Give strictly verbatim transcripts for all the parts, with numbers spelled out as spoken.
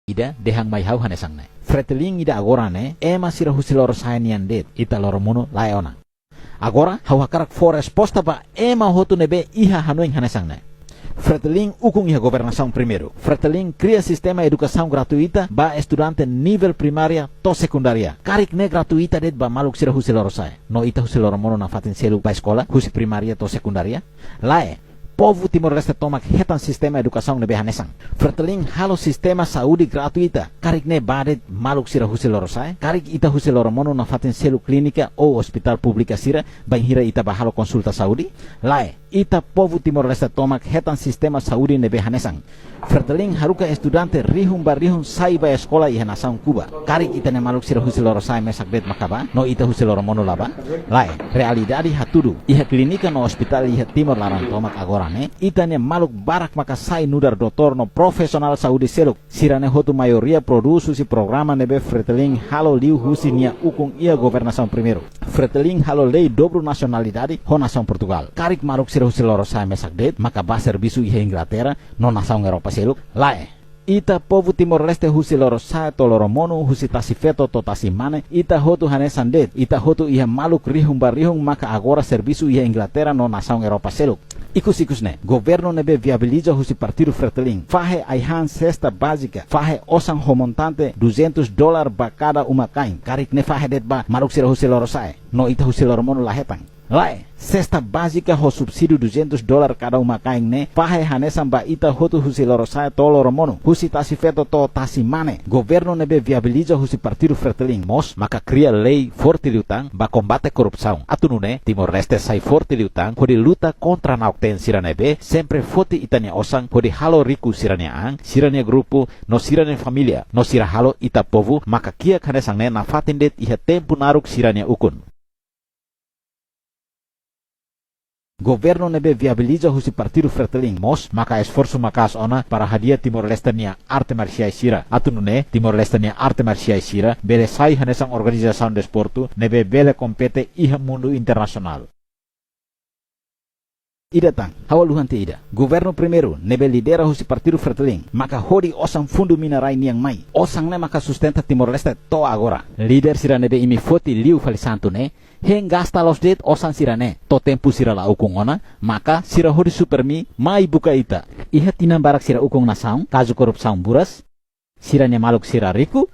ida dehan mai ha'u hanesan ne'e. Fretilin ida agora ne'e, ema sira husi Lorosa'e nian de'it, ita loromonu lae ona. Agora, ha'u hakarak fó resposta ba ema hotu ne'ebé iha hanoin hanesan ne'e. Fretilin ukun iha governasaun primeiru. Fretilin kria sistema edukasaun gratuita ba estudante nivel primária to'o sekundária. Karik ne'e gratuita de'it ba maluk sira husi Lorosa'e. No ita husi loromonu nafatin selu ba eskola, husi primária to'o sekundária. Lae, povu Timor-Leste tomak hetan sistema edukasaun ne'ebé hanesan. Fretilin halo sistema saúde gratuita. Karik ne'e ba de'it maluk sira husi Lorosa'e. Karik ita husi loromonu nafatin selu klínika ou ospitál públika sira, bainhira ita ba halo konsulta saúde. Lae, ita povu Timor-Leste tomak hetan sistema saúde ne'ebé hanesan. Fretilin haruka estudante rihun ba rihun sai ba eskola iha nasaun Kuba. Karik ita-nia maluk sira husi Lorosa'e mesak de'it maka ba, no ita husi loromonu la ba? Lae, realidade hatudu, iha klínika no ospitál iha Timor laran tomak agora ne'e, ita-nia maluk barak maka sai nu'udar doutór no profisionál saúde seluk. Sira-ne'e hotu maioria prodús husi programa ne'ebé Fretilin halo liuhusi nia ukun iha governasaun primeiru. Fretilin halo lei dobru nasionalidade ho nasaun Portugál. Karik maluk sira husi Lorosa'e mesak de'it maka ba servisu iha Inglaterra no nasaun Europa seluk? Lae. Ita povu Timor-Leste husi Lorosa'e to'o Loromonu, husi Tasi Feto to'o Tasi Mane, ita hotu hanesan de'it, ita hotu iha maluk rihun ba rihun maka agora servisu iha Inglaterra no nasaun Europa seluk. Ikus-ikus ne'e, governu ne'ebé viabiliza husi partidu Fretilin, fahe ai-han sesta bázika, fahe osan ho montante duzentos dólar ba kada uma-kain. Karik ne'e fahe de'it ba maluk sira husi Lorosa'e, no ita husi loromonu la hetan? Lae, sesta bázika ho subsídiu duzentos dólar kada uma-kain ne'e, fahe hanesan ba ita hotu husi Lorosa'e to'o Loromonu, husi Tasi Feto to'o Tasi Mane. Governu ne'ebé viabiliza husi partidu Fretilin mós maka kria lei forte liután ba kombate korrupsaun. Atu nune'e, Timor-Leste sai forte liután hodi luta kontra na'ok-teen sira ne'ebé sempre foti ita-nia osan hodi halo riku sira-nia an, sira-nia grupu, no sira-nia família, no sira halo ita povu maka kiak hanesan ne'e nafatin de'it iha tempu naruk sira-nia ukun. Governu ne'ebé viabiliza husi partidu Fretilin mós maka esforsu maka'as ona para hadi'a Timor-Leste nia arte marsiais sira. Atu nune'e, Timor-Leste nia arte marsiais sira bele sai hanesan organizasaun desportu ne'ebé bele kompete iha mundu internasionál. Ida tan, ha'u haluha tiha ida. Governu primeiru, ne'ebé lidera husi partidu Fretilin, maka hodi osan fundu mina-rai nian mai. Osan ne'e maka sustenta Timor-Leste to'o agora. Líder sira ne'ebé imi foti liu fali santu ne'e, hein gasta loos de'it osan sira-ne'e, to'o tempu sira la ukun ona, maka sira hodi Supermi mai buka ita. Iha tinan barak sira ukun nasaun, kazu korrupsaun buras, sira-nia maluk sira riku,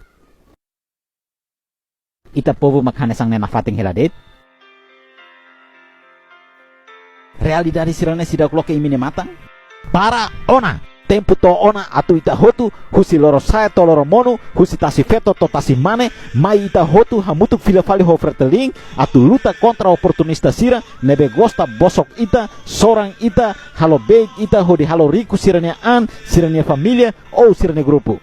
ita povu mak hanesan ne'e nafatin hela de'it. Realidade sira-ne'e seidauk loke imi-nia matan? Para ona! Tempu to'o ona atu ita hotu, husi Lorosa'e to'o Loromonu, husi Tasi Feto to'o Tasi Mane, mai ita hotu hamutuk fila fali ho Fretilin, atu luta kontra oportunista sira, ne'ebé gosta bosok ita, soran ita, halo beik ita hodi halo riku sira-nia an, sira-nia família, ou sira-nia grupu.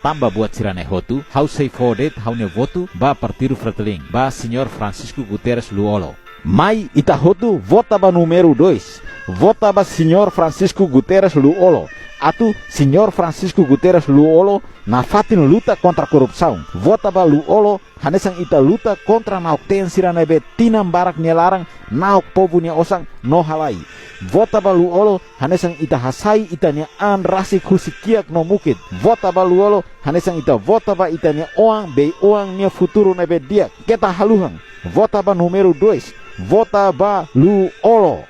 Tanba buat sira-ne'e hotu, ha'u sei fó de'it ha'u-nia votu ba partidu Fretilin, ba Señór Francisco Guterres Lú-Olo. Mai ita hotu vota ba númeru dois. Vota ba Señór Francisco Guterres Lú-Olo. Atu Señór Francisco Guterres Lú-Olo nafatin luta kontra korrupsaun. Vota ba Lú-Olo hanesan ita luta kontra na'ok-teen sira ne'ebé tinan barak nia laran na'ok povu nia osan no halai. Vota ba Lú-Olo hanesan ita hasai ita-nia an rasik husi kiak no mukit. Vota ba Lú-Olo hanesan ita vota ba ita-nia oan, bei-oan nia futuru ne'ebé di'ak. Keta haluhan. Vota ba númeru dois. Vota ba Lú-Olo.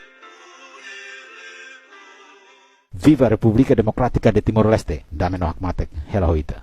Viva República Democrática de Timor-Leste. Dame no hakmatek hela ho ita.